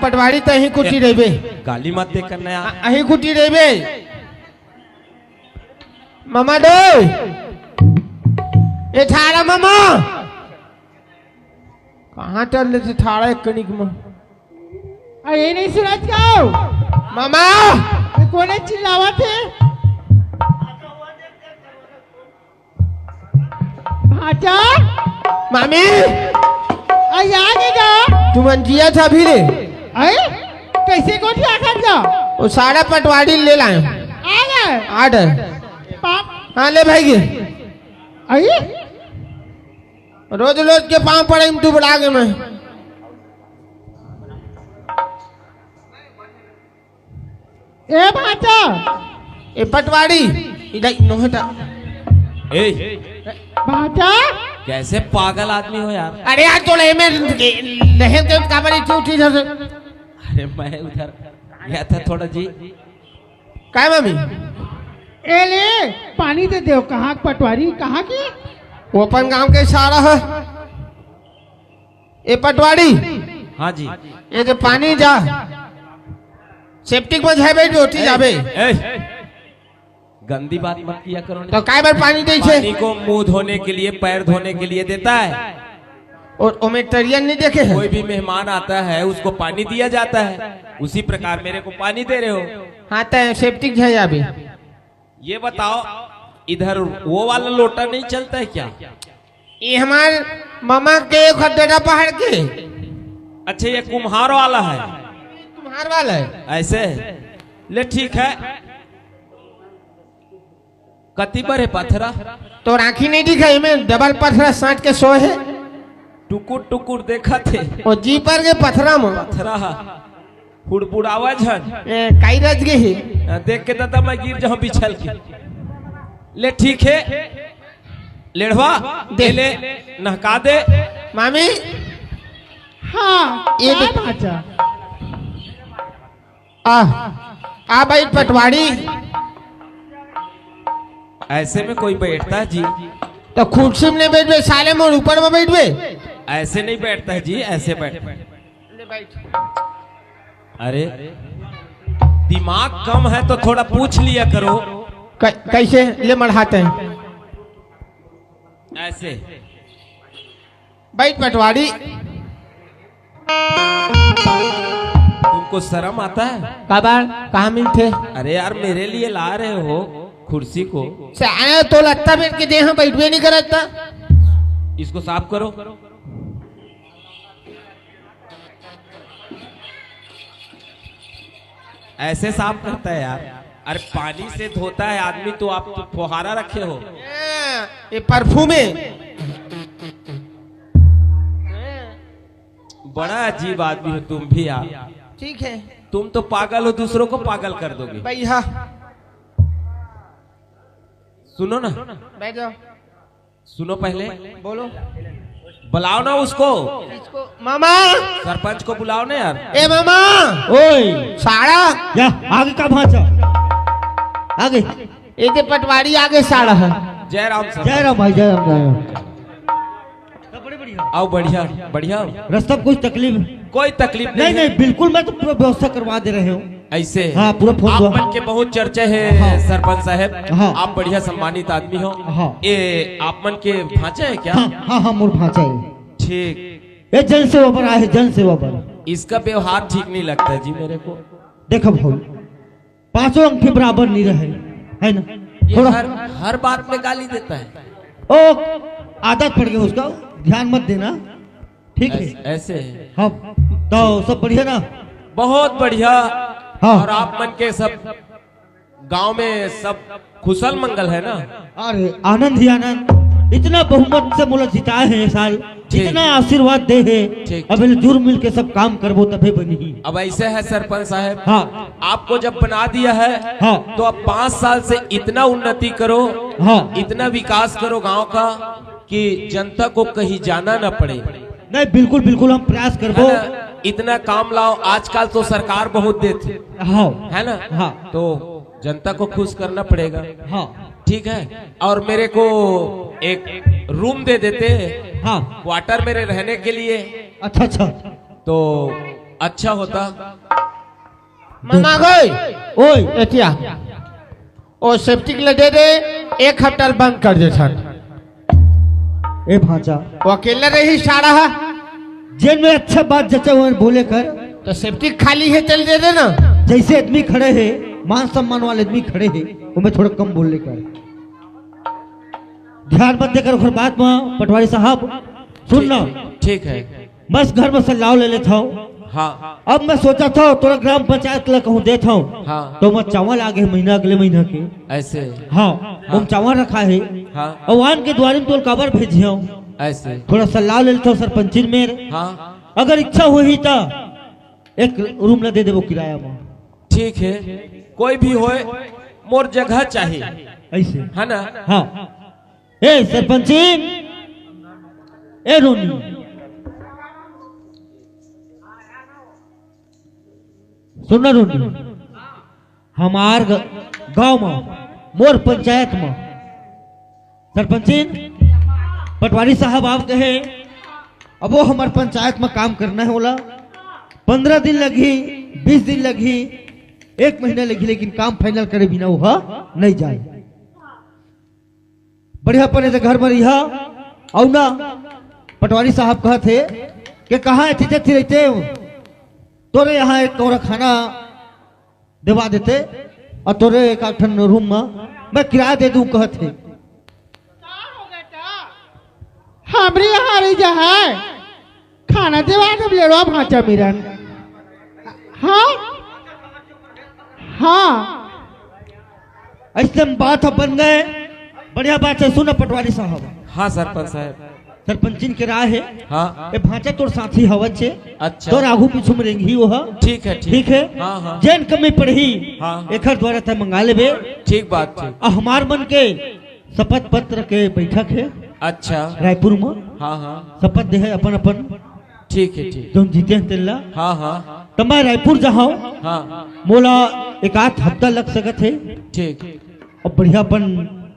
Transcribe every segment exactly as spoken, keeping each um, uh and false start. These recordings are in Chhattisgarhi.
पटवारी, तहीं कुटी रहिबे। गाली मत दे कर नया। अहीं कुटी रहिबे। मामा दो। ए ठाड़ा मामा। कहाँ चल देथे ठाड़ा एक कनिक म? अरे, ये नहीं सुनत का? मामा। ये कोने चिल्लावत हे? भांचा? मामी। अरे, आ गे गा। तुमन जियत हव अभी ले? अरे, कैसे गोठिया खा जा? वो सारा पटवारी ले लाए। आ गए? आ गए। पाप। हाँ, ले भाई गे। अरे? रोज रोज के पाँव पड़े में दुबरा गे मैं। ए भांचा। ए पटवारी, इधर नोहटा। ए, भांचा। कैसे पागल आदमी हो यार? अरे यार, तोला एमे लहर के काबर इतनी उठी जैसे? अरे मैं उधर गया था थोड़ा जी। काय मामी? ए ले, पानी दे देव। कहाँ के पटवारी, कहाँ की? वो अपन गांव के सारा है। ए पटवारी। हाँ जी। ये जो पानी जा, सेप्टिक में जाए भाई, ओती ए, जाबे। ए, गंदी बात मत किया करो। तो काय बार पानी दे छे? पानी को मुंह धोने के लिए, पैर धोने के लिए देता है। और ओमे तरिया नहीं देखे है? कोई भी मेहमान आता है, उसको पानी दिया जाता है, उसी प्रकार मेरे को पानी दे रहे हो। हाँ, तो सेप्टिक जाए अभी। ये बताओ, इधर वो वाला लोटा नहीं चलता है क्या? ये हमार मामा के खदेड़ा पहाड़ के। अच्छा, ये कुम्हार वाला है। कुम्हार वाला है। ऐसे? ले, ठीक है। कति बर हे पथरा? तोर आँखी नहीं दिखा, एमे डबल पथरा साट के सोए हे। टुकुर टुकुर देखत हे। ओ जी पर के पथरा म। पथरा ह। हुड़बुड़ावा झन। ए, काई रच गे हे। आ, देख के दादा मैं गिर जाऊं बिछल के। ले, ठीक हे। लेढ़वा, दे। ए ले, नहका दे। मामी। हाँ, ये का दे। भांचा? आ, आ भाई पटवारी। ऐसे में कोई बैठता है जी? तो कुर्सी में नहीं बैठबे, साले मोर ऊपर में बैठबे। ऐसे नहीं बैठता है जी, ऐसे बैठ। अरे, दिमाग कम है तो थोड़ा पूछ लिया करो। कै-, कैसे ले मढ़ाते हैं? ऐसे। बैठ पटवारी। तुमको शर्म आता है? काबर? कहाँ मिलथे? अरे यार, मेरे लिए ला रहे हो कुर्सी को। से आया तो लत्ता बैठ के देह बैठबे नहीं करता। इसको साफ करो। ऐसे साफ करता है यार। अरे, पानी से धोता है आदमी, तो आप तो फुहारा रखे हो। ये परफ्यूम है। बड़ा अजीब आदमी हो तुम भी यार। ठीक है। तुम तो पागल हो, दूसरों को पागल कर दोगे। भाई, हाँ। सुनो ना। बैठ जाओ। सुनो पहले। बोलो। बुलाओ ना उसको। किसको? मामा। सरपंच को बुलाओ ना यार। ए मामा। ओए। सारा। या, आगे का भांचा? आगे। ए ते पटवारी आगे सारा है। जय राम सर। जय राम भाई, जय राम, जय राम। आओ, बढ़िया, बढ़िया। रास्ता में कुछ तकलीफ? कोई तकलीफ नहीं नहीं, है। नहीं, बिल्कुल, मैं तो पूरा व्यवस्था करवा दे रहे हूँ। ऐसे? हाँ, पूरा फोन आप हुआ। मन के बहुत चर्चा है, हाँ। सरपंच साहब। हाँ। आप बढ़िया सम्मानित आदमी हो। हाँ। ये आप मन के भांचा है क्या? हाँ, हाँ, हाँ, मोर भांचा है। ठीक। ये जन सेवा बर आए है, जन सेवा बर। इसका व्यवहार ठीक नहीं लगता जी मेरे को। देखो भाई, पांचों अंगठी बराबर नहीं रहे, है ना? ये थोड़ा हर, हर बात में गाली देता है। ओ, आदत पड़ गया उसका, ध्यान मत देना। ठीक है। ऐस-, ऐसे है। हाँ, तो सब बढ़िया ना? बहुत बढ़िया। हाँ। और आप मन के सब गांव में सब कुशल मंगल है ना? अरे, आनंद ही आनंद। इतना बहुमत से मोला जिताए हैं ये साल, ठीक। इतना आशीर्वाद दे है। ठीक। अब जुर्म मिल के सब काम करबो तभे बनी। अब ऐसे है सरपंच साहब, हाँ। आपको जब बना दिया है, हाँ। तो अब पाँच साल से इतना उन्नति करो, हाँ। इतना विकास करो गांव का कि जनता को कहीं जाना ना पड़े। नहीं, बिल्कुल, बिल्कुल हम प्रयास करबो। है ना? इतना काम लाओ, आजकल तो सरकार बहुत देती। हाँ। है ना? हाँ। तो जनता को खुश करना पड़ेगा। हाँ। ठीक है, और मेरे को एक रूम दे देते। हाँ। क्वार्टर मेरे रहने के लिए। अच्छा, अच्छा। तो अच्छा होता। मामा गए। ओए। एतिया। ओ सेप्टिक ले दे दे, एक हफ्ता ले बंद कर दे सन। ए भांचा। वो अकेला रही सारा हा। जेन में अच्छा बात जचा हुआ बोले कर। तो सेप्टिक खाली है, चल दे देना। जैसे आदमी खड़े है, मान सम्मान वाले आदमी खड़े है, वो में थोड़ा कम बोले कर। ध्यान मत देकर ओखर बात में, पटवारी साहब, सुन ना। ठीक है। बस घर में सलाह ले लेत हव। हाँ। अब मैं सोचा था तोरा ग्राम पंचायत ला कहूँ देत हव। हाँ। तो मैं चावल आगे महीना, अगले महीना के। ऐसे। हाँ, हाँ। हम चावल रखा है। हाँ। अउ आन के दुवारी में तोल काबर भेजे हव? ऐसे। थोड़ा सलाह ले लेत हव सरपंचिन मेर। हाँ। अगर इच्छा होही त एक रूम ला दे देबो किराया में। ठीक है, कोई भी होए, मोर जगह चाहिए। ऐसे। है ना? हाँ। ए सरपंचिन, ए रोनी, सुन ना रोनी, हमार ग-, गांव में, मोर पंचायत में सरपंचिन, पटवारी साहब आप कहे, अब वो हमार पंचायत में काम करना है, ओला पंद्रह दिन लगही, बीस दिन लगही, एक महीना लगही, लेकिन काम final करे बिना वो नहीं जाए। बढ़िया पने से घर में रहिहा। अउ ना, पटवारी साहब कहत हे कि कहाँ एती तेती रहिते हो? तोरे यहाँ एक तोरा खाना देवा देते अउ तोरे एक आध ठन रूम में मैं किराया दे दूं कहत हे। हमरे यहाँ रही जा है, खाना देवा देब लेड़वा भांचा मिरन। हाँ, हाँ। अइसने बात ह बन गए। बढ़िया बात है, सुन पटवारी साहब। हाँ सरपंच साहब। सरपंचिन के राय है। हाँ। ए भांचा तोर साथी हवच हे। अच्छा। तोर आगू पीछू में रेंगही वो ह। ठीक है, ठीक। ठीक है। हाँ, हाँ। जेन कमी पड़ही, हाँ। एखर दुवारा तैं मंगा लेबे। ठीक बात, ठीक। अउ हमार मन के शपथ पत्र के बैठक है। अच्छा। रायपुर में। हाँ, हाँ। शपथ दे है अपन अपन। ठीक है, ठीक। जौन जीते हैं तेला। हाँ, हाँ। त मैं रायपुर जाहूँ। हाँ। मोला एक आध हफ्ता लग सकत है। ठीक। अब बढ़िया अपन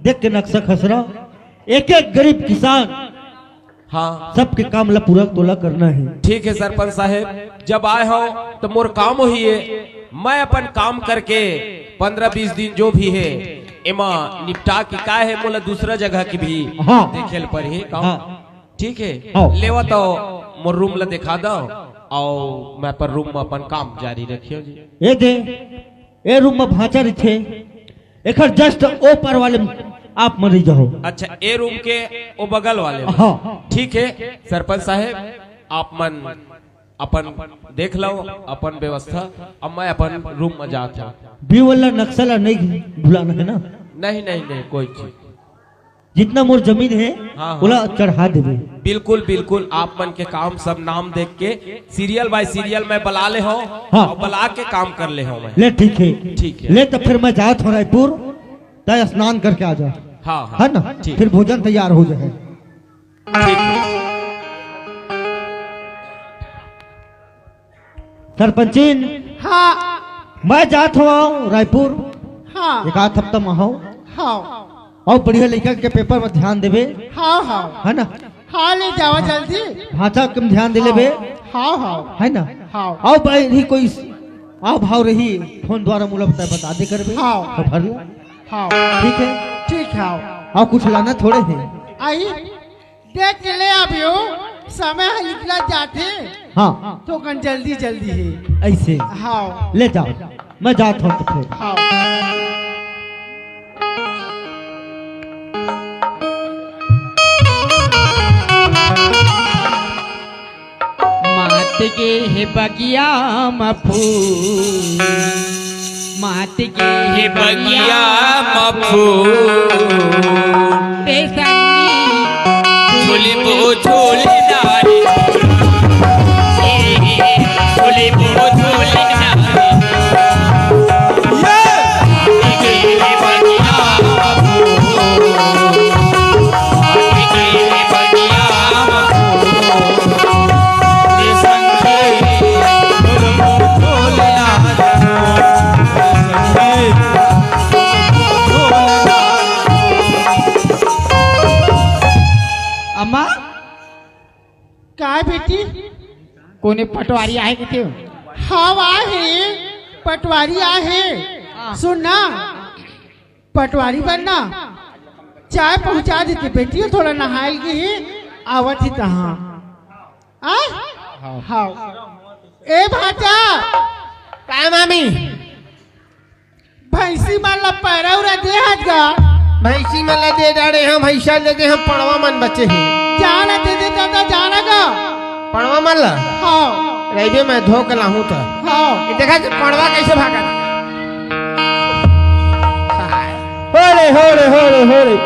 देख के नक्शा खसरा, एक एक गरीब किसान, हाँ। सबके काम ला पूरा तोला करना है। ठीक है सरपंच साहब, जब आए हो तो मोर काम वही है, मैं अपन काम करके पंद्रह बीस दिन जो भी है एमा निपटा के का है, मोला दूसरा जगह की भी हाँ। देखे ल पड़ही काम। हाँ। ठीक है, हाँ। लेवा तो मोर रूम ला दिखा दो, अउ मैं अपन रूम में अपन काम जारी रखियो जी। ए दे, ए रूम में भांचा रहिथे, एखर just ओ पार वाले में आप मन रहि जाओ। अच्छा, ए रूम के ओ बगल वाले में। हाँ। ठीक है सरपंच साहब, आप मन अपन देख लो अपन व्यवस्था, अब मैं अपन रूम में जात हूँ। बी वाला नक्शा ला नहीं भुलाना है ना? नहीं, नहीं, नहीं, कोई चीज। जितना मोर जमीन है, हाँ, हाँ। ओला चढ़ा देबे। बिल्कुल, बिल्कुल, आप मन के काम सब नाम देख के serial by serial मैं बला ले हूँ हाँ। और बला के काम कर ले हूँ मैं। ले ठीक है। ठीक है। ले तो फिर मैं जात हूँ रायपुर, तय स्नान करके आ जा। हाँ, हाँ। है ना? ठीक। फिर भोजन तैयार हो जाए। ठीक है। सरपंचिन, हाँ। मैं जात हूँ रायपुर। हाँ। एक आध हफ्ता में हूँ। हाँ। अउ बढ़िया लइका के पेपर में ध्यान देबे। हाँ, हाँ। है ना? हाँ, ले जावा जल्दी। भांचा के ध्यान दे लेबे। हाँ, हाँ। है ना? हाँ। अउ भाई रही कोई अउ भाव रही, फोन द्वारा मोला बता, बता दे करबे। हाँ। तो भर ला। हाँ। ठीक है? ठीक है। अउ कुछ लाना थोड़े है। आई। देख के ले अभियो, समय ह निकलत जाथे। हाँ। तो कन जल्दी जल्दी हे। ऐसे। हाँ। ले जाओ, मैं जात हूँ तो फिर। हाँ। मात के हे बगिया म फूल, मात के हे बगिया म फूल। ते संगी झूलबो झूलना रे, झूलबो झूलना रे। अम्मा, काय बेटी? कोने पटवारी आहे कथे? हव आहे, पटवारी आहे। हाँ। सुन ना, पटवारी बनना, चाय पहुंचा देते बेटी, थोड़ा नहायल गे हे, आवत ही तहाँ। आ? हाँ। हाँ। ए भांचा। काय मामी? भैंसी मन ला पैरा उरा दे हस गा। भैंसी मन ला दे डारे हंव, भैंसा लेगे हंव, पड़वा मन बचे हे। जाना दे दे दादा, जाना गा। पड़वा मन ला? हाँ। रहिबे, मैं धो के लाहूं त। हाँ। ये देखा कि पड़वा कैसे भागत। हो रे, हो रे, हो रे, हो रे।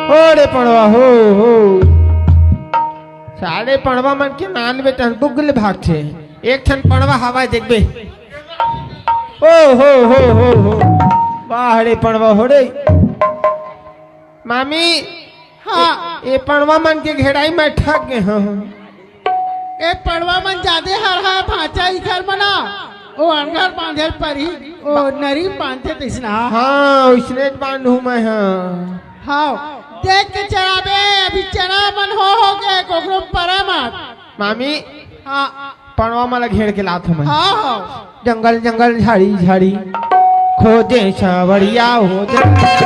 हो रे पड़वा, हो, हो। सारे पड़वा मन के नान बेटा बुगले भागथे। एक ठन पड़वा हवय देखबे। ओ हो हो हो हो। वाह रे पड़वा हो रे। मामी, हाँ। ए, ए पड़वा मन के घेराई में ठग गे हंव। ए पड़वा मन जादे हर है भांचा इखर मना। ओ अनघर बांधे ल परही, ओ नरी बांधे तइसना। हाँ, ओइसने बांधहूं मैं, हाँ। हाँ, देख के चराबे, अभी चना मन हो, हो के, कोकरो परे मत। मामी, हाँ। पड़वा मन ला घेर के लात हंव मैं। हाँ, हाँ। जंगल, जंगल, झाड़ी, झाड़ी, खोजे सांवरिया हो जंगल।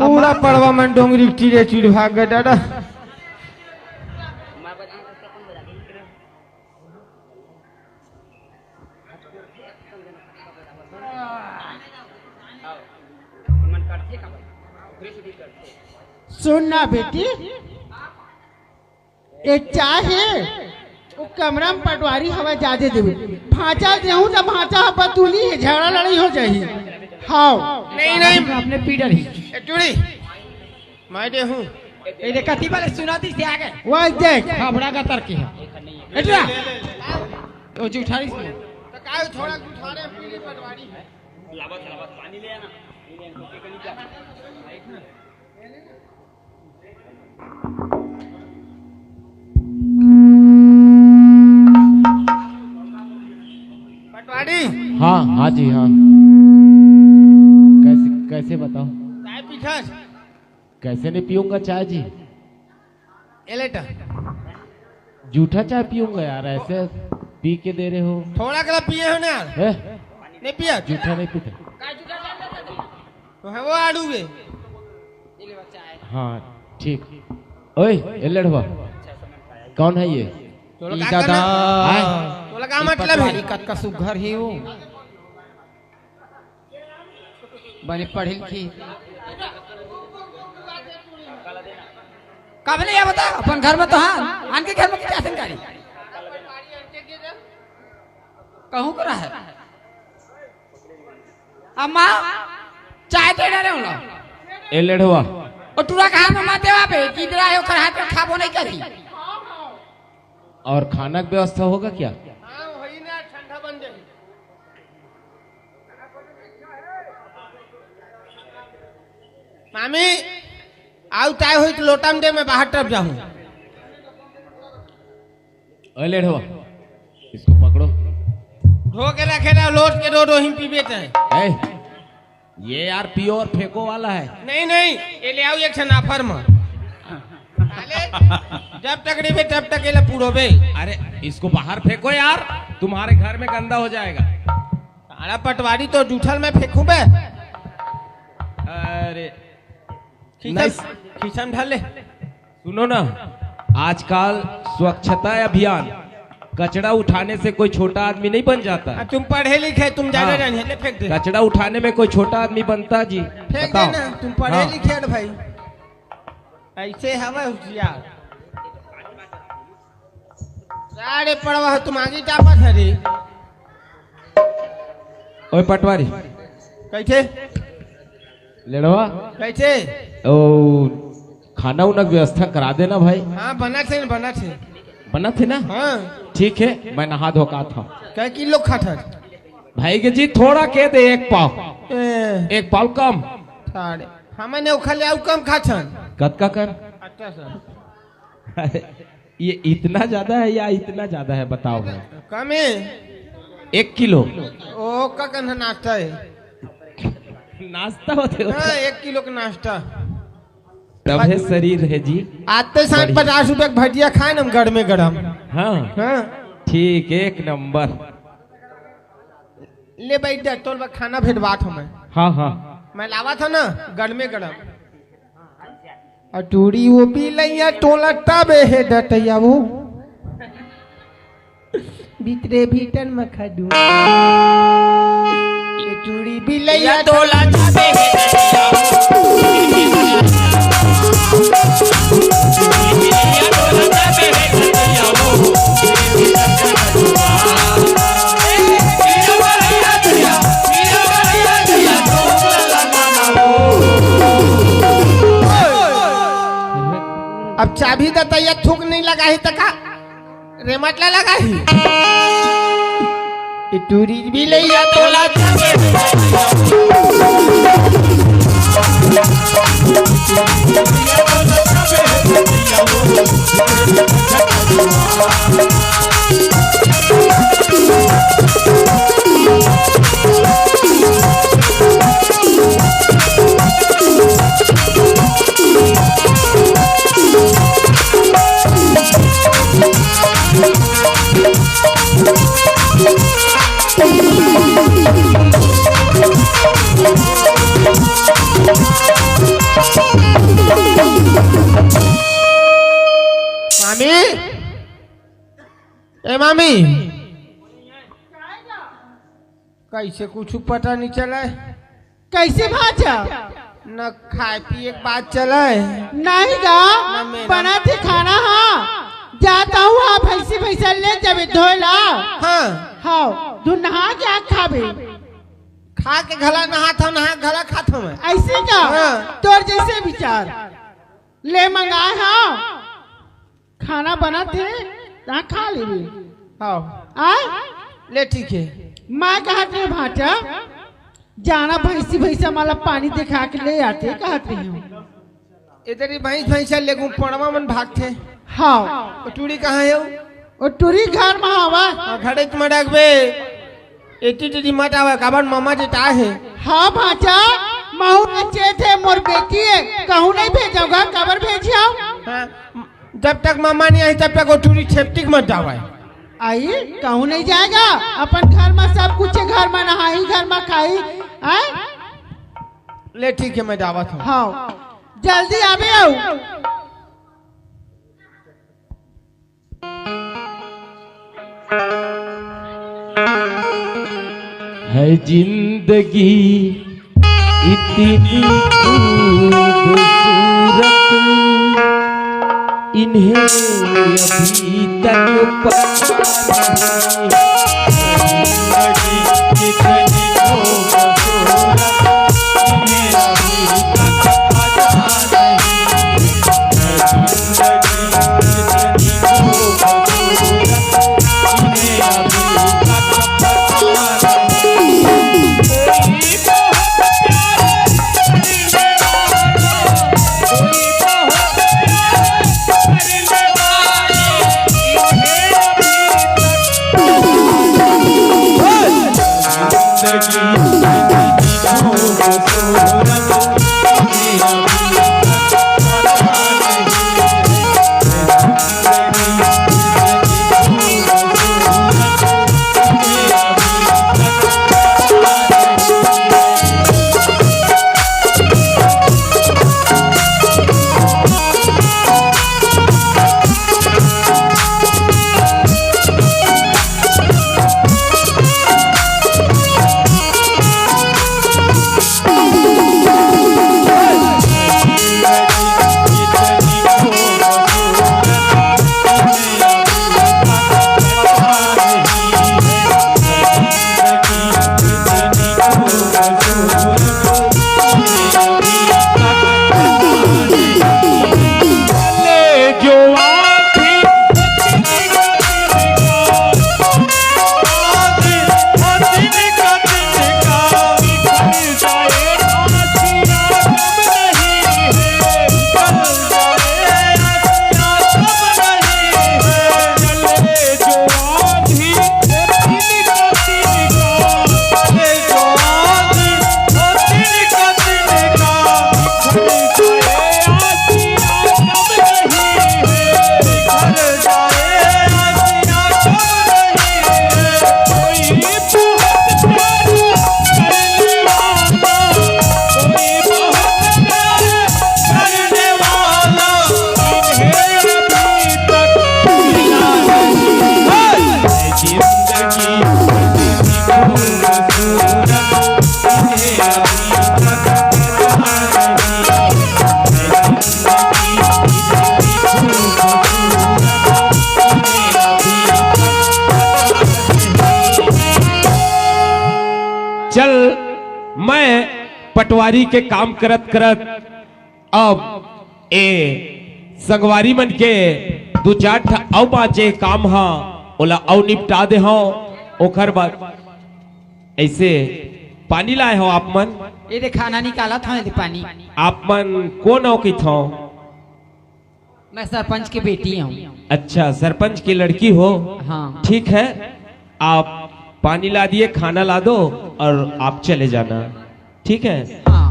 पूरा पड़वा मन डोंगरी के तीरे तीर भाग गे दादा। सुन ना बेटी, एक चाय हे, ओ कमरा में पटवारी हवय, जादे देबे। भांचा देहूं त भांचा ह बतूली हे, झगड़ा लड़ाई हो जाही। हाव। नहीं, नहीं। अपने पीडर ही। ए, टूरी, मैं देहूं। ए, देख, कति वाले सुना दी से आगे। वह देख। हाँ, बड़ा गतर की है। ए, टूरा। ओ, जुठारी सुना। तो का थोड़ा जुठारे पीली पटवारी है। पटवारी। हाँ, हाँ जी, हाँ। कैसे, कैसे बताओ? चाय पीथस? कैसे नहीं पीऊंगा चाय जी? ए ले टा। जूठा चाय पीऊंगा यार, ऐसे पी के दे रहे हो। थोड़ा कला पिए हो ना यार। हैं? नहीं पिया? जूठा नहीं पीता। तो है वो आड़ू बे। हाँ, ठीक। ओए, ए लड़वा, कौन है ये? तोला ई का दादा। करना? आय। तोला का मतलब है? पटवारी कतका सुग्घर ही वो। बने पढ़ी लिखी। कब ले ये बता, अपन घर में तो हाँ, आन के घर में क्या संकारी? कहूँ करा है? अम्मा, चाय दे रहे हो ना? ए लेढ़वा। ओ टूरा कहाँ में मत देवा बे, किधर आए हो, कर हाथ में खाबो नहीं करी। और खाना की व्यवस्था होगा क्या? हाँ, वही ना, ठंडा बन जाए। मामी, आउ चाय होई तो लोटा में दे, मैं बाहर तरफ जाऊँ। ओए लेढ़वा, इसको पकड़ो। धो के रखे रहो, लोट के रो रो ही पीबे ते। ए, ये यार पियो और फेंको वाला है। नहीं, नहीं, ये ले आओ एक ठन offer में। साले, जब तक रेबे तब तक ये ले पूरोबे। अरे, इसको बाहर फेंको यार, तुम्हारे घर में गंदा हो जाएगा। साला पटवारी तो जूठल में फेंकू बे। अरे, खींचम, नहीं। खींचम ढाल ले। सुनो ना, आजकल स्वच्छता अभियान, कचरा उठाने से कोई छोटा आदमी नहीं बन जाता। आ, तुम पढ़े लिखे, तुम ज्यादा हाँ। जानिए, ले फेंक दे। कचरा उठाने में कोई छोटा आदमी बनता जी? फेंक बताओ। देना, तुम पढ़े हाँ। लिखे हो भाई। ऐसे हवा होशियार। सारे पड़वा हो, तुम आगे टापत है रे। ओए पटवारी। कैसे? लेड़वा। कैसे? ओ, खाना उना के व्यवस्था करा देना भाई। हाँ, बनत हे, बनत हे। बनत हे ना? हाँ। ठीक हे, मैं नहा धो के आत हँव। कै किलो खाथस? भाई के जी, थोड़ा कह दे, एक पाव। ए। एक पाव कम। सारे। हाँ, मैंने ओखर ले अउ कम खाथन। कतका कन? अच्छा सर। अरे, ये इतना ज्यादा है या इतना ज्यादा है, बताओ भाई। कम है। एक किलो। ओ, का कन नाश्ता है। नाश्ता होथे, होथे। हाँ, एक किलो का नाश्ता। तभे शरीर हे जी। आते साथ बढ़िया। पचास रुपए के भजिया खाए ना हम गरमे गरम। हाँ। हाँ। ठीक, एक नंबर। ले बैठ जा, तोर बर खाना भेजवात हँव मैं। हाँ, हाँ। मैं लावत हँव ना, गरमे गरम। अ टूरी वो बिलैया टोला तबे हे डटैया वो। भीतरे भीतर म खडू। ए टूरी बिलैया टोला तबे हे डटैया वो। अब चाबी दतैया थूक नहीं लगाही त का? रेमट ला लगाही। ए टूरी बिलैया तोला मामी, ए मामी, कैसे कुछ पता नहीं चला है? कैसे भांचा? न खाए पिए के बात चला है। नहीं गा, ना मेरा। बना थे खाना, हाँ। जाता हूँ, हाँ, भैंसी भैंसा ले जाबे धोए ला। हाँ। हाँ, तू नहा के आ खाबे। खा के घला नहात हँव, नहा के घला खात हँव मैं। ऐसे का? हाँ। तोर जैसे विचार। ले मंगाए हाँ। खाना बनत हे, तहाँ खा लेबे। हाँ। आय? ले ठीक हे। मैं कहत रहे भांचा, जाना भैंसी भैंसा मन ला पानी देखा के ले आते, कहत रहे हँव। ए दरी भैंस भैंसा लेगू पड़वा मन भागथे। हाँ। ओ टूरी कहाँ हे? ओ टूरी घर म हवा। हाँ, घरे त मड़क बे। एती तेती मत आवा, काबर ममा जी त आए हे। हाँ भांचा, महू अचेत हे, मोर बेटी हे, कहूँ नहीं भेजव गा, काबर भेजिहँव? हाँ, जब तक ममा नहीं आही, तब तक ओ टूरी छेपटिक मत जावय। आई, कहूँ नहीं जाय गा, अपन घर म सब कुछ हे, घर म नहाही, घर म खाही, आय? ले ठीक हे, मैं जावत हँव। हाँ, जल्दी आबे अउ। है जिंदगी इतनी खूबसूरत, इन्हें अभी तक पता नहीं। जिंदगी कितनी खूबसूरत, इन्हें अभी तक पता नहीं। चल, मैं पटवारी के काम करत करत अब ए संगवारी मन के दू चार ठा अउ बांचे काम हा, ओला अउ निपटा दे हव। ओखर बाद ऐसे पानी लाए हो आप मन? ये दे खाना निकालत हव, ये दे पानी। आप मन कोन हो किथो? मैं सरपंच की बेटी हूँ। अच्छा, सरपंच की लड़की हो? हाँ। ठीक है, आप पानी ला दिए, खाना ला दो और आप चले जाना, ठीक है? हाँ।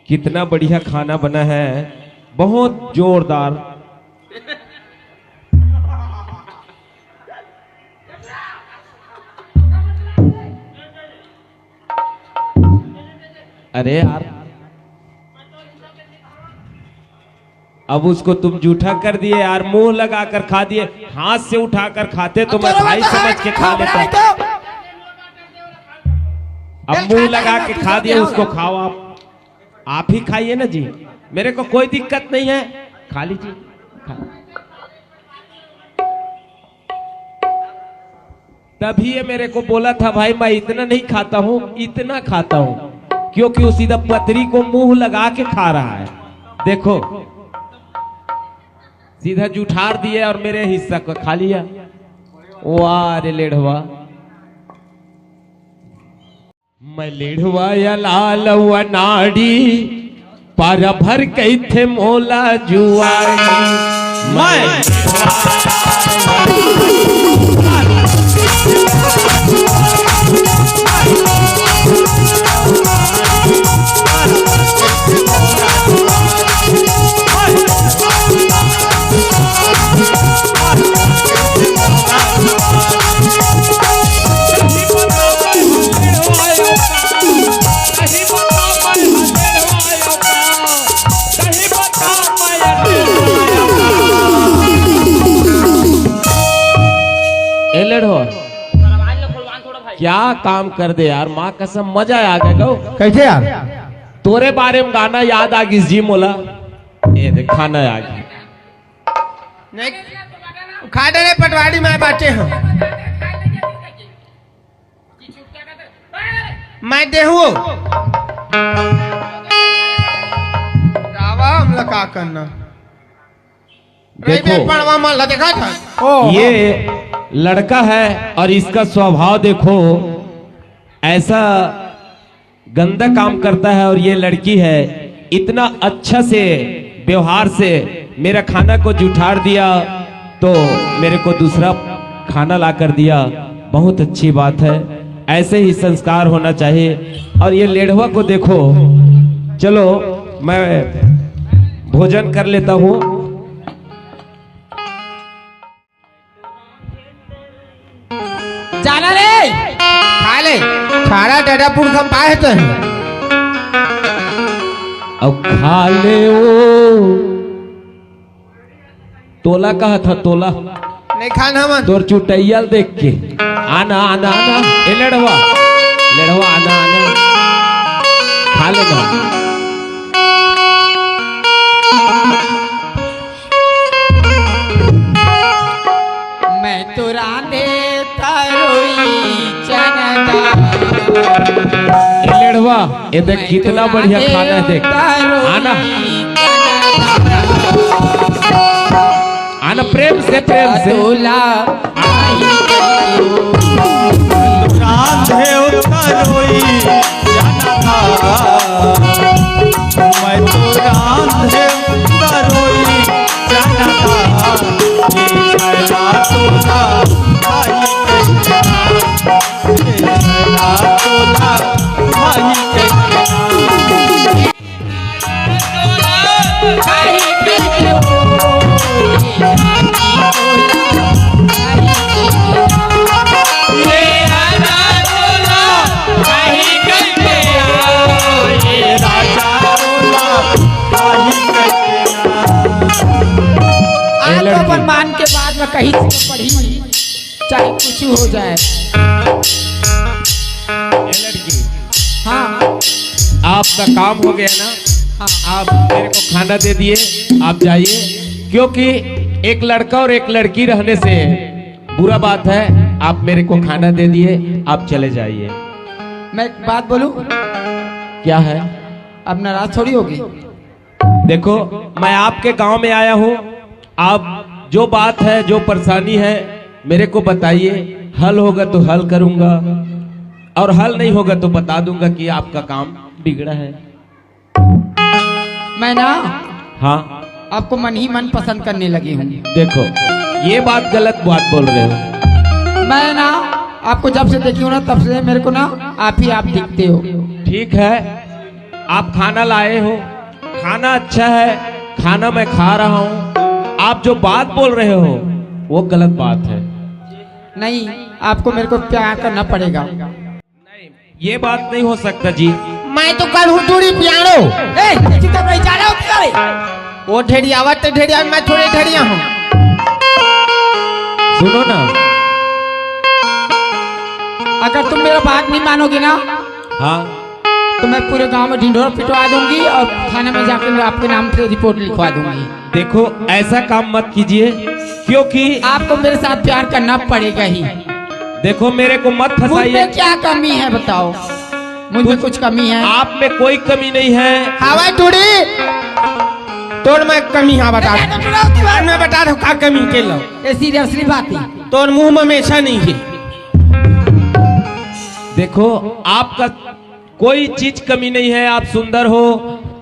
कितना बढ़िया खाना बना है, बहुत जोरदार। अरे यार, अब उसको तुम जूठा कर दिए यार, मुंह लगाकर खा दिए। हाथ से उठाकर खाते तो मैं भाई समझ के खा लेता। अब मुंह लगा के खा दिए, उसको खाओ आप। आप ही खाइए ना जी, मेरे को कोई दिक्कत नहीं है, खा लीजिए, खा। तभी ये मेरे को बोला था, भाई, मैं इतना नहीं खाता हूँ, इतना खाता हूँ, क्योंकि वो सीधा पतरी को मुंह लगा के खा रहा है। देखो, सीधा जुठार दिए और मेरे हिस्सा को खा लिया। वाह रे लेढ़वा। मैं लेढ़वा या लाल व नाड़ी, पारा भर कहिथे मोला जुआड़ी। मैं ए लेढ़ो, क्या काम कर दे यार, माँ कसम मजा आ गया गो। कैसे यार? तोरे बारे में गाना याद आ गइस जी मोला। ये देख, खाना आ गया। नहीं, खा डरे पटवारी, मैं बांचे हूँ। मैं देहूँ। रावा, हमला का करना? देखो, रइबे पड़वा मन ला देखा था। ओ। ये लड़का है और इसका स्वभाव देखो, ऐसा गंदा काम करता है। और ये लड़की है, इतना अच्छा से व्यवहार से मेरा खाना को जुठार दिया, तो मेरे को दूसरा खाना ला कर दिया। बहुत अच्छी बात है, ऐसे ही संस्कार होना चाहिए। और ये लेढ़वा को देखो, चलो मैं भोजन कर लेता हूँ। जाना रे, खा ले। खारा डडा पुरखा पाए तो है। अब खा ले ओ। तोला कहा था, तोला। नहीं खान हमन। तोर चुटैया ल देख के। आना, आना, आना। ए लेढ़वा। लेढ़वा, आना, आना। खा ले ना। मैं तो रांधे तरोई चना दाल। ए लेढ़वा, ये देख कितना बढ़िया खाना है, देख। आना। आना प्रेम से, प्रेम से। तोला। रांधे तरोई चना दाल। मैं तो रांधे तरोई अपन मान के बाद में कहीं से पढ़ी, चाहे कुछ हो जाए। ए लड़की, हाँ। आपका काम हो गया ना? हाँ। आप मेरे को खाना दे दिए, आप जाइए, क्योंकि एक लड़का और एक लड़की रहने से बुरा बात है। आप मेरे को खाना दे दिए, आप चले जाइए। मैं एक बात बोलूं? क्या है? अब नाराज थोड़ी होगी। देखो, मैं आपके गांव में आया हूँ, आप जो बात है, जो परेशानी है, मेरे को बताइए। हल होगा तो हल करूंगा, और हल नहीं होगा तो बता दूंगा कि आपका काम बिगड़ा है। मैं ना, हाँ। आपको मन ही मन पसंद करने लगी हूँ। देखो, ये बात, गलत बात बोल रहे हो। मैं ना, आपको जब से देखी हूँ ना, तब से मेरे को ना आप ही आप दिखते हो। ठीक है, आप खाना लाए हो, खाना अच्छा है, खाना मैं खा रहा हूँ। आप जो बात बोल रहे हो, वो गलत बात है। नहीं, आपको मेरे को प्यार करना पड़ेगा। नहीं, ये बात नहीं हो सकता जी। मैं तो करूँ टूरी पियानो। ए, चुपचाप रही, जा रहा हूँ, चुपचाप रही। वो ढेड़ियावा तो ढेड़िया, मैं थोड़े ढेड़िया हूँ। सुनो ना। अगर तुम मेरा बात नहीं मानोगे ना, हाँ। तो मैं पूरे गांव में ढिंढोरा पिटवा दूंगी और थाने में जाकर मैं आपके नाम से रिपोर्ट लिखवा दूंगी। देखो, ऐसा काम मत कीजिए, क्योंकि आपको मेरे साथ प्यार करना पड़ेगा ही। देखो, मेरे को मत फंसाइए। मुझ में क्या कमी है बताओ? मुझ में कुछ कमी है? आप में कोई कमी नहीं है। हाँ भाई टूड़ी, तोर में कमी है, बता। बता तो टूड़ा उसकी बात। मैं बता दूं का कमी के लो। ये सीरियसली बात है। तोर मुंह में हमेशा नहीं है। देखो, आपका कोई चीज कमी नहीं है, आप सुंदर हो,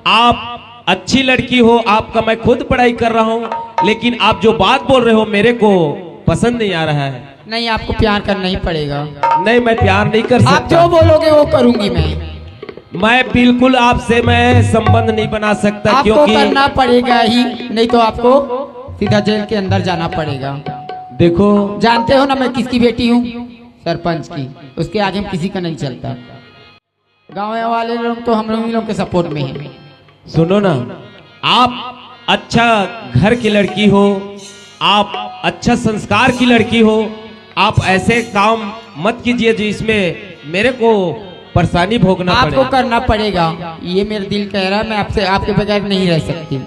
आप अच्छी लड़की हो, आपका मैं खुद पढ़ाई कर रहा हूँ, लेकिन आप जो बात बोल रहे हो मेरे को पसंद नहीं आ रहा है। नहीं, आपको प्यार करना ही पड़ेगा। नहीं, मैं प्यार नहीं कर सकता। आप जो बोलोगे वो करूंगी मैं। मैं बिल्कुल आपसे मैं संबंध नहीं बना सकता, आपको क्योंकि करना पड़ेगा ही, नहीं तो आपको सीधा जेल के अंदर जाना पड़ेगा। देखो, जानते हो ना मैं किसकी बेटी हूँ? सरपंच की। उसके आगे हम किसी का नहीं चलता। गाँव वाले लोग तो हम लोग ही लोग के सपोर्ट में हैं। सुनो ना, आप अच्छा घर की लड़की हो, आप अच्छा संस्कार की लड़की हो, आप ऐसे काम मत कीजिए जो इसमें मेरे को परेशानी भोगना आपको पड़े। करना पड़ेगा, ये मेरा दिल कह रहा है, मैं आपसे, आपके बगैर नहीं रह सकती।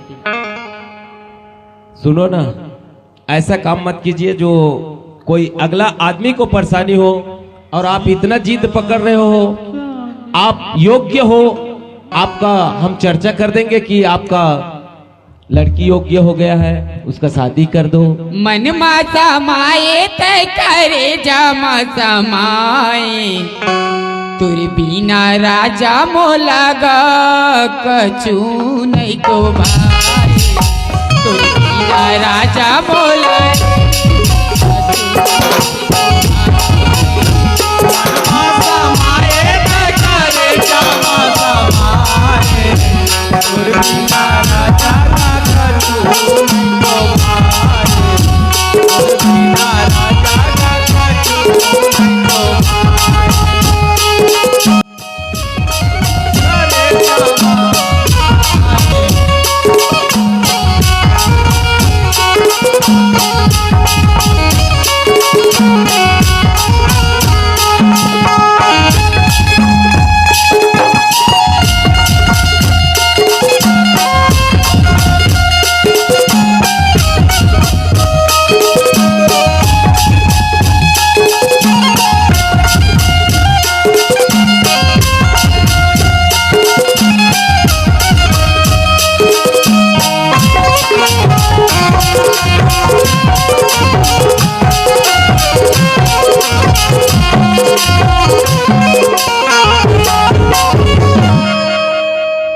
सुनो ना, ऐसा काम मत कीजिए जो कोई अगला आदमी को परेशानी हो और आप इतना जिद पकड़ रहे हो। आप योग्य हो, आपका हम चर्चा कर देंगे कि आपका लड़की योग्य हो गया है, उसका शादी कर दो। मन मा समाए तै करे जमा समाए, तुर बिना राजा मोला गा कछु नहीं तो भाई, तुर बिना राजा मोला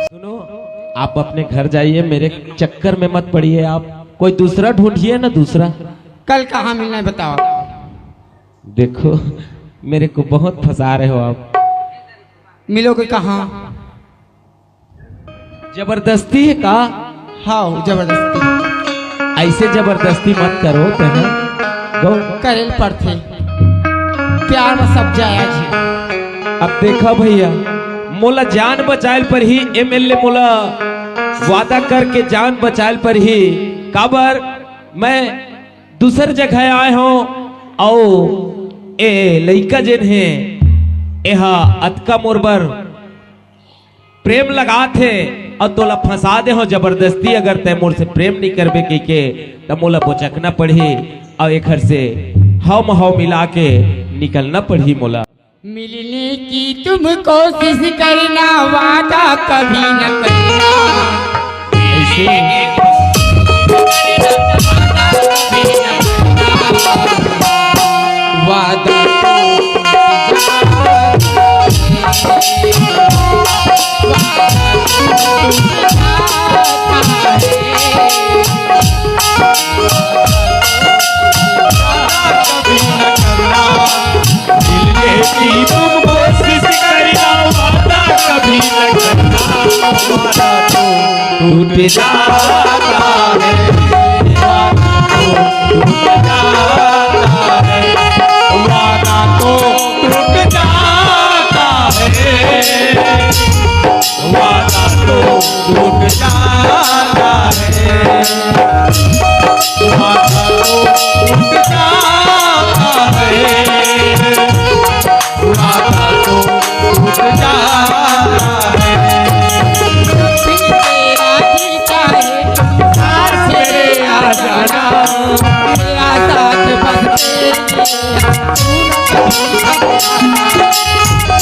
सुनो, आप अपने घर जाइए, मेरे चक्कर में मत पड़िए। आप कोई दूसरा ढूंढिए ना, दूसरा। कल कहाँ मिलना है बताओ? देखो, मेरे को बहुत फंसा रहे हो आप। मिलोगे कहाँ? जबरदस्ती है का? हाँ, जबरदस्ती। ऐसे जबरदस्ती मत करो, बहन। गौ- करेल पड़थे। प्यार में सब जायज है। अब देखा भैया, मोला जान बचायल पर ही एमएलए मोला वादा करके जान बचायल पर ही काबर मैं दूसर जगह आए हंव, अउ ए लइका जेन हे, एहा अतका मोर बर प्रेम लगात हे, अउ तोला फंसा दे हंव जबरदस्ती। अगर तैं मोर से प्रेम नइ करबे कहिके, त मोला बोचकना पड़ही, अउ एखर से हव म हव मिला के निकलना पड़ही मोला। मिलने की तुम कोशिश करना, वादा कभी न करना। ऐसे वादा तो मिलने की तुम कोशिश करना, वादा कभी न करना, वादा तो टूट जाता है, वादा तो टूट जाता है, वादा तो टूट जाता है। वादा तो टूट जाता है, वादा तो टूट जाता है, वादा तो टूट जाता है। जब भी तेरा जी चाहे, पास मेरे आ जाना, मेरा साथ बस तेरे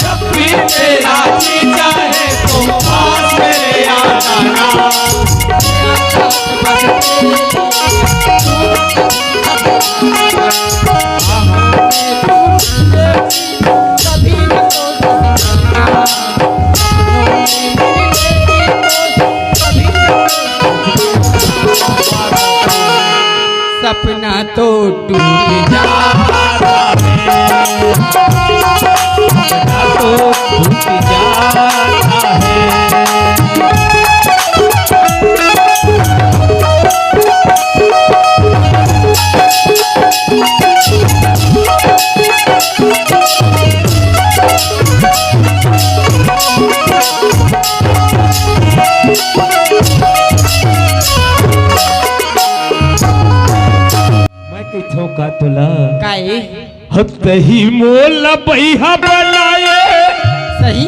जब भी तेरा जी चाहे तो पास मेरे आ जाना। सपना तो टूट जाता है, सपना तो टूट जाता है। मैं कहिथंव का तोला? काहे? हो तही मोला बइहा बनाए, सही।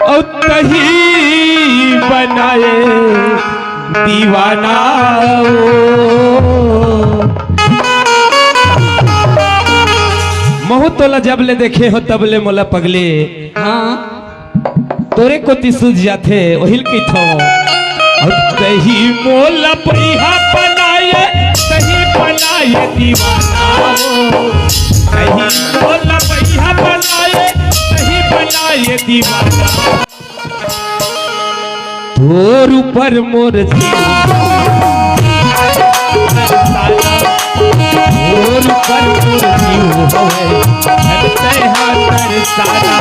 अउ तही बनाए दीवाना ओ। महूं तोला जब ले देखे हंव तब ले मोला पगले हाँ। तोरे कोती सूझ जाथे, ओहिल कहिथंव। अउ तही मोला बइहा बनाए, तही बनाए दीवाना हो। तही मोला बइहा बनाए, तही बनाए दीवाना। तोर ऊपर मोर जीव, तोर ऊपर मोर जीव हवे, धन से हाथ सारा।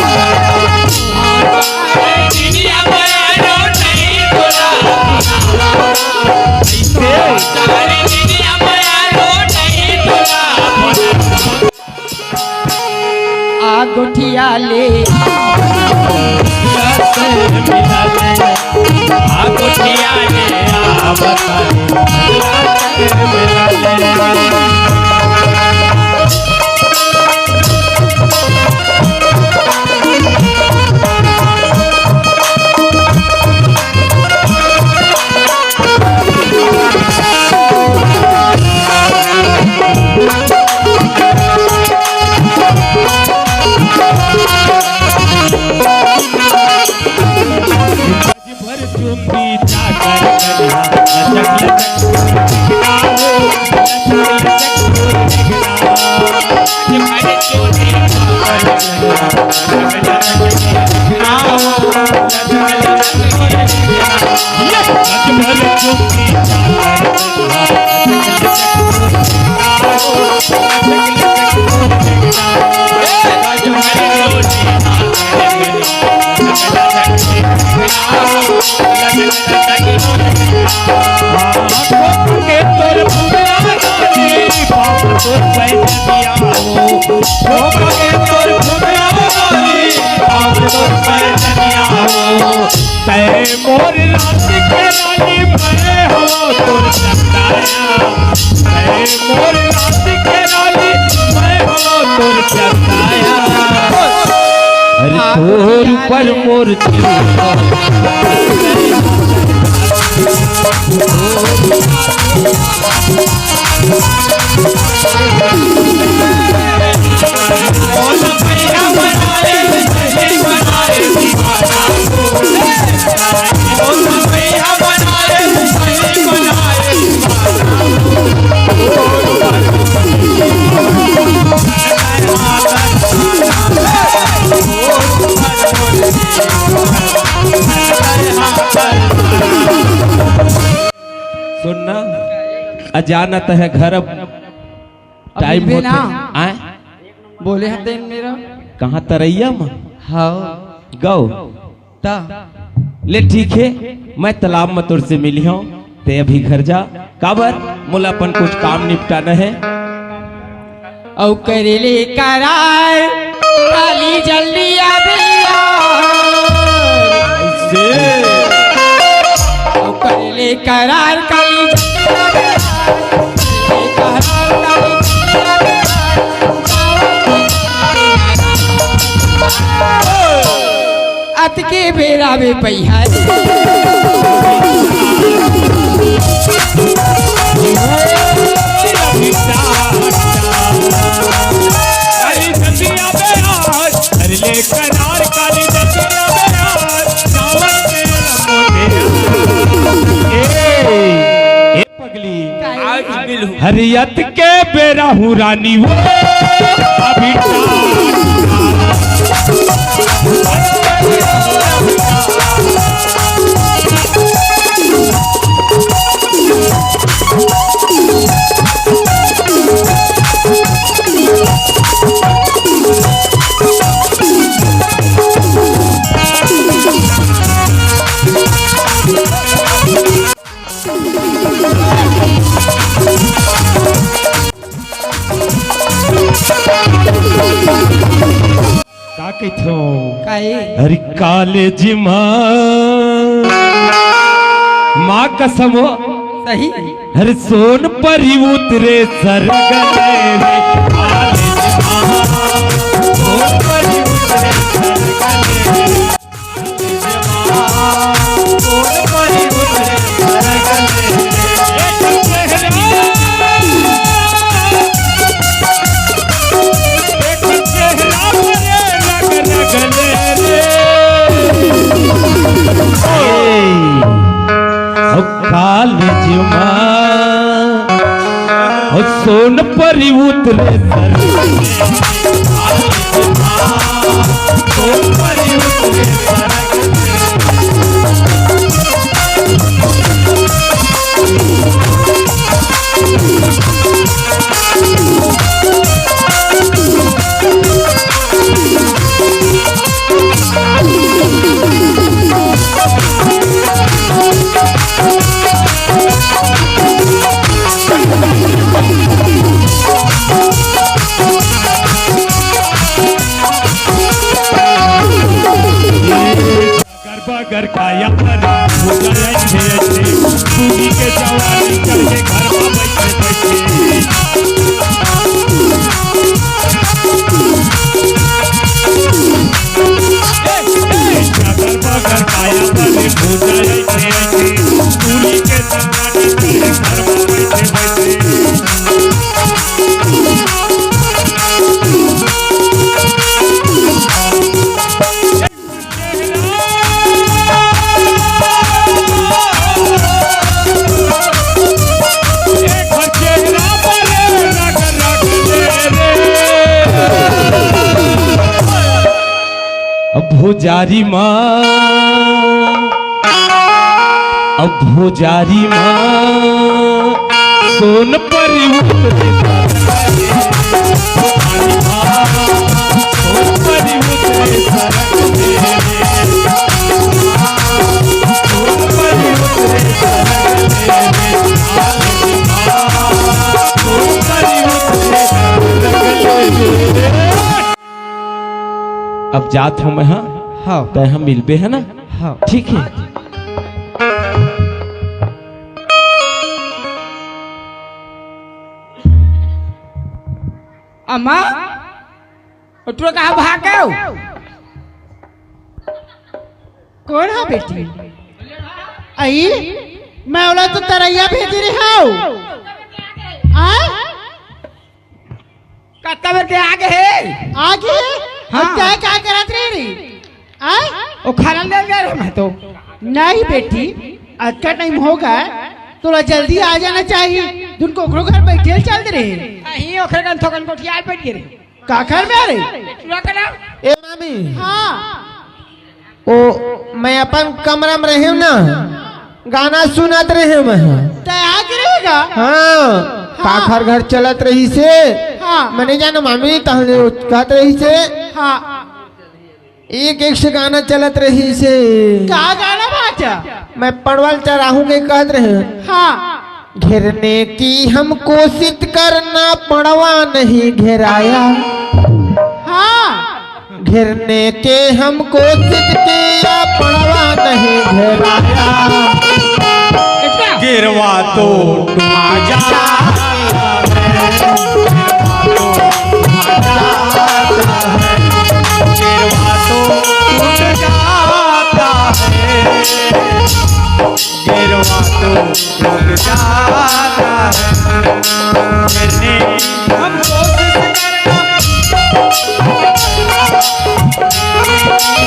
आ गोठिया ले, आ गोठिया ले, आ बता। भर चुंदी चाकर करिया, लचक लचक। तै मोर रात के रानी, मैं हो तोर चंदाया। मोर रात के रानी, मैं हो तोर चंदाया। अरे तोर ऊपर मोर दिल। सुनना, अजानत है घर, अब अभी टाइम भी होथे। ना। आय? बोले हते मेरा। कहाँ तरैया म? हाँ। गौ। ता। ले ठीक हे, मैं तालाब म तोर से मिली हूँ, ते अभी घर जा। काबर? मोला अपन कुछ काम निपटाना है। अउ करे ले करार, काली जल्दी आबे यार। से। अउ करे ले करार, काली जल्दी आबे यार। करे ले करार, काली जल्दी आबे यार। अतके बेरा में पइहा। पगली। काहे? आज मिलहूँ। हरियत के बेरा हूँ रानी वो, अभी का कहिथो? काहे? अरे कॉलेज मा, माँ कसम हो। सही। अरे सोन परी उतरे सरग ले रे। कॉलेज मा, सोन परी उतरे सरग ले रे। कॉलेज मा सोन परी उतरे सर। गरबा गरकाया पर हो जाए छे छे, दूनी के जवानी चढ़ के घर में बैठे बैठे। ए, ए, गरबा गरकाया पर हो जाए छे छे, दूनी के जवानी चढ़ के घर में बैठे बैठे। अब भुजारी माँ, अब भुजारी माँ, सोन परी उतरे। अब जात हूँ मैं, हाँ? हाँ। तै हम मिलबे, है ना? हाँ। ठीक है। अम्मा, ओ टुरा कहाँ भाग गयो? कोन हा बेटी? अई, मैं ओला तो तरैया भेजे रहे हव। आ? कतका बेर के आगे हे? आगे? हाँ। अउ तैं का करत रहे रे? आ? ओ खाना ले गए रहे मैं तो। नहीं बेटी, अतका टाइम हो गया, तोला जल्दी आ जाना चाहिए। तुम कोकरो घर बैठे चल रहे। नहीं, ओकरे कन थोकन गोठियाल बैठ गए रहे। काखर में रे? टुरा करा। ए मामी। हाँ। ओ, मैं अपन कमरा में रहेंव ना, गाना सुनत रहेंव मैं। तैं आगे रहेगा? हाँ, हाँ। काखर घर चलत रहिसे। हाँ। मैं नहीं जानंव मामी, तहने कहत रहिसे। हाँ। एक एक से गाना चलत रहिसे। का गाना भांचा? मैं पड़वा ल चराहूं के कहत रहेंव। हाँ। घेरने की हम कोशिश करना, पड़वा नहीं घेराया। हाँ। घेरने के हम कोशिश किया, पड़वा नहीं घेराया। गिरवा तो आ जा, गिरवा तो टूट जाता है, गिरवा तो टूट जाता है। मैंने हम कोशिश करना,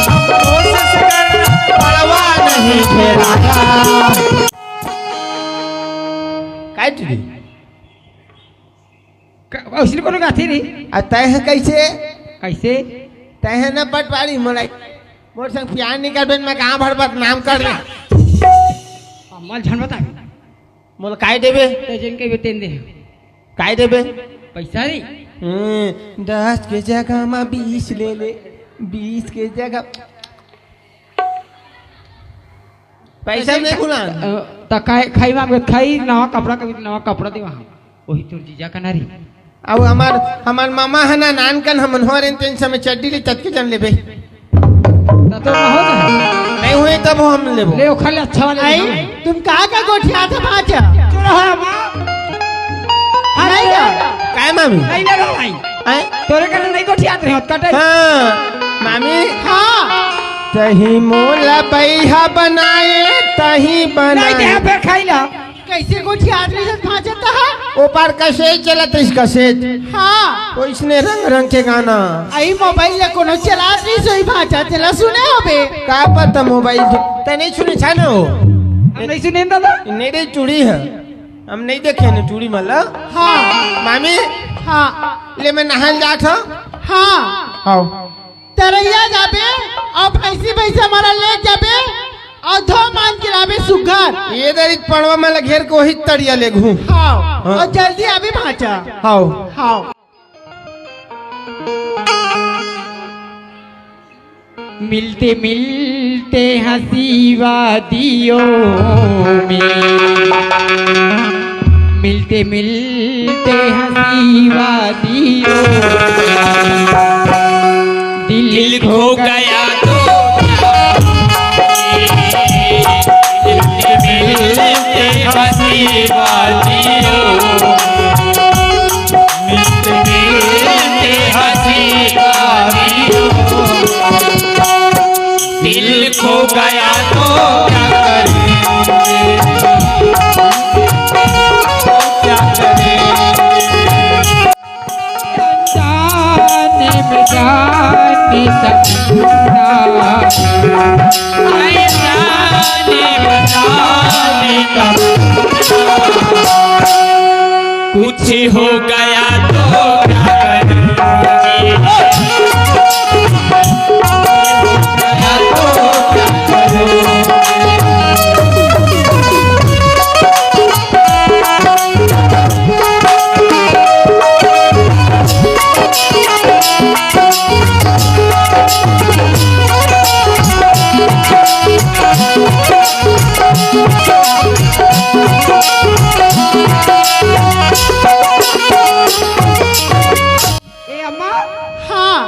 हम कोशिश करना, पड़वा नहीं घेराया। काय टुरी? क-, अइसने कोनो गाथे रे? आ तैं ह कइसे? कइसे? तैं ह न पटवारी मोला, मोर संग प्यार नइ करबे, मैं गांव भर बदनाम कर रहा। अम्मा ल झन बता। मोला काय देबे? तैं जेन कहिबे तेन दे। काय देबे? पइसा रे। हम्म, दस के जगह म बीस ले ले, बीस के जगह। पइसा नइ खुला। अ, त खाई, खाई मांगत खाई, नवा कपड़ा कभी नवा कपड़ा दे वहां। ओही तोर जीजा कना रे। अब हमार, हमार मामा ह ना नान कन हमन हो रे, तेन समय चड्डी ले ततके जन लेबे। त तो ना हो जाए। नइ होय तब हम लेबो। ले ओखर ले अच्छा वाला आई, ले। तुम कहाँ का गोठियात भांचा? चुरा है माँ। नहीं का? काय मामी? नहीं ले रहा भाई। आय? तोरे कने नहीं गोठियात रहे होत कटे। हाँ, मामी। हाँ। तही मोला बइहा बनाए, तही नहीं बनाए। दे, फेर खाई ला। कइसे गोठियात रहे भांचा तहा? ओ पार कसेट चलत रहिस, कसेट। हाँ। ओइसने रंग रंग के गाना। अई मोबाइल ला कोनो चलात रहिस, सोई भांचा तेला सुने होबे। का पता मोबाइल के, तैं नइ सुने छा न हो? हम नइ सुने दादा। नइ रे, टुरी ह। हम नइ देखे न टुरी मन ला। हाँ। मामी। हाँ। ले मैं नहाय ल जात हंव। हाँ। हव। तरैया जाबे अउ भैंसी भैंसा मन ला ले जाबे अउ धो मांज के लाबे सुग्घर। ए दरी पड़वा मन ला घेर के ओही तरिया लेगहूं। हव। हाँ। अउ जल्दी आबे भांचा। हव। हव। मिलते मिलते हंसी वादियों में, मिलते मिलते हंसी वादियों में, दिल खो गया तो क्या, मिलते मिलते हंसी वादियों, मिलते मिलते हंसी वादियों, दिल खो गया तो क्या करें, क्या करें। जाने में जाने तक ना। अनजाने में जाने तक ना। कुछ हो गया तो क्या करें? ए अम्मा। हाँ।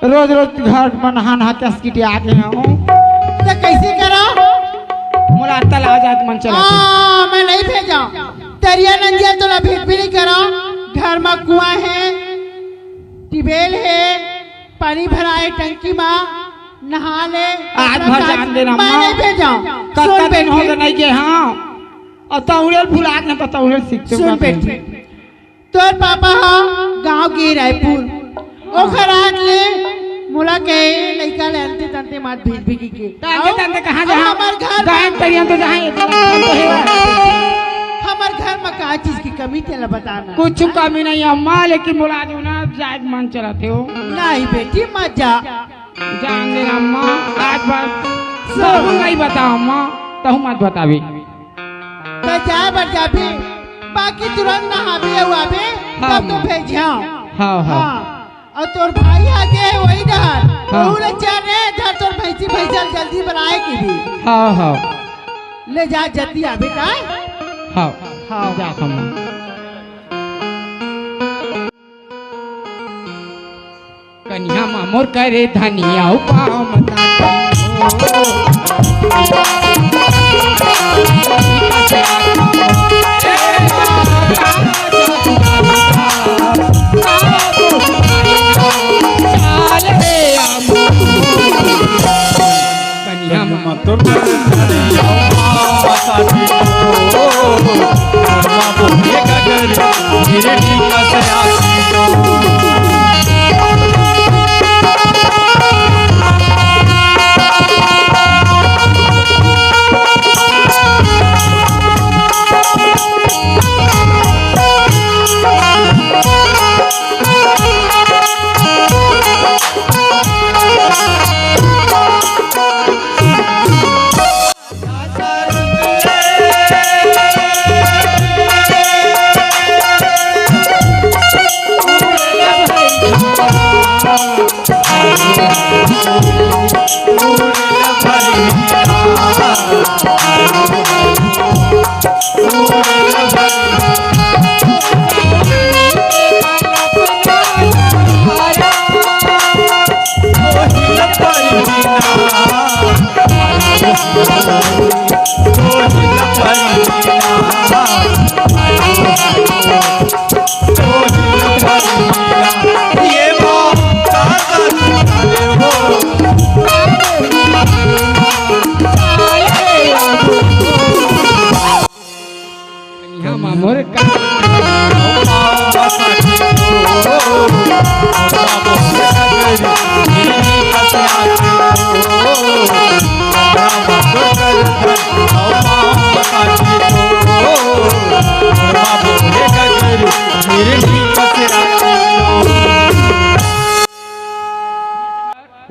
रोज रोज घर म नहा नहा के अस्किटिया गे हंव। त कइसे करंव? मोला अंता ला जात मन चला। हाँ, मैं नइ भेजंव। तरिया नंदिया तोला भेजबे नइ करंव। घर म कुआं हे। बेल हे, पानी भराए टंकी मा, नहा ले, आज अपना भर काम जान देना मैं माँ। नहीं भेजाऊं। कतका सुन दिन हो बेटी। गए नहीं गए, हाँ। अउ तौड़े ल भुला के, त तौड़े ल सीखते सुन हुआ बेटी, तोर पापा ह गांव गे रायपुर, ओखर आज ले मोला कहे लइका ले अंते तंते मत भेजबे कहिके। तंते अउ तंते कहाँ अउ जहाँ हमर घर गायन करियन तो जहाँ एक तो हे। हमर घर म का चीज की कमी तेला बताना। कुछ कमी नहीं अम्मा, लेकिन मोला आज ना जाए के मन चलत हे हो। नहीं बेटी, मत जा। जान दे अम्मा, आज बात सुन। तहूँ नहीं बताओ अम्मा, तहूँ मत बताबे। त जाए बर जाबे, बाकी तुरंत नहाबे अउ आबे, हाँ, तब तो माँ। भेजिहौं। हाँ, हाँ। हाँ। अउ तोर भाई आगे हे वही डहर, हाँ। वहू ले चल रे, धर तोर भैंसी भैंसा ल जल्दी बलाए के भी। हाँ, हाँ। ले जा जल्दी आबे का। हाँ, हाँ। जा अम्मा। कनिहा मा मोर करे धनिया पाँव म कनिहा मा तोर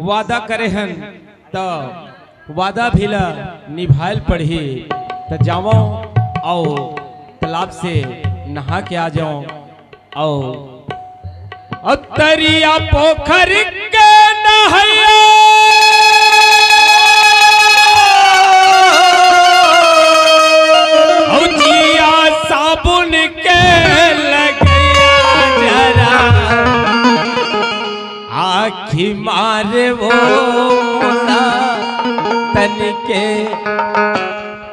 वादा करे हन त वादा भी ला निभायल पड़ही। त जावं अउ तालाब से नहा के आ जावं। अउ अउ तरिया पोखर के नहैया अउ जिया साबुन के लगैया जरा आखी मारे वो मोला तनिके।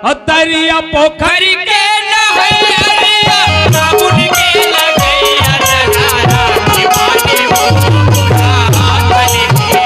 अउ तरिया पोखरी के नहैया, साबुन के लगैया, जरा आखी मारे वो मोला तनिके।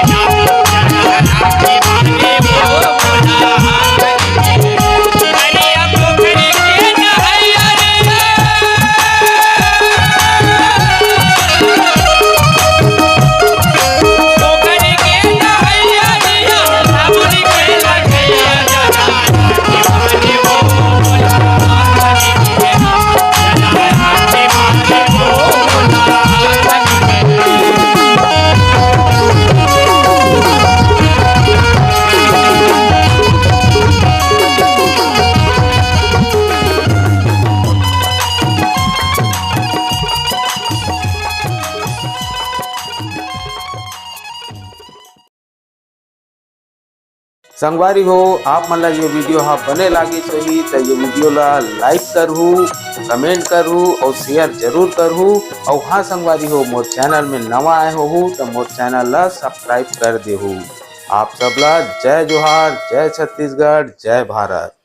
संगवारी हो, आप मन ला ये video हा बने लागिस होही, त ये video ला like करहू, comment करहू अउ share जरूर करहू। अउ हाँ संगवारी हो, मोर channel में नवा आए होहू, त मोर channel ला subscribe कर देहू। आप सब ला जय जोहार, जय छत्तीसगढ़, जय भारत।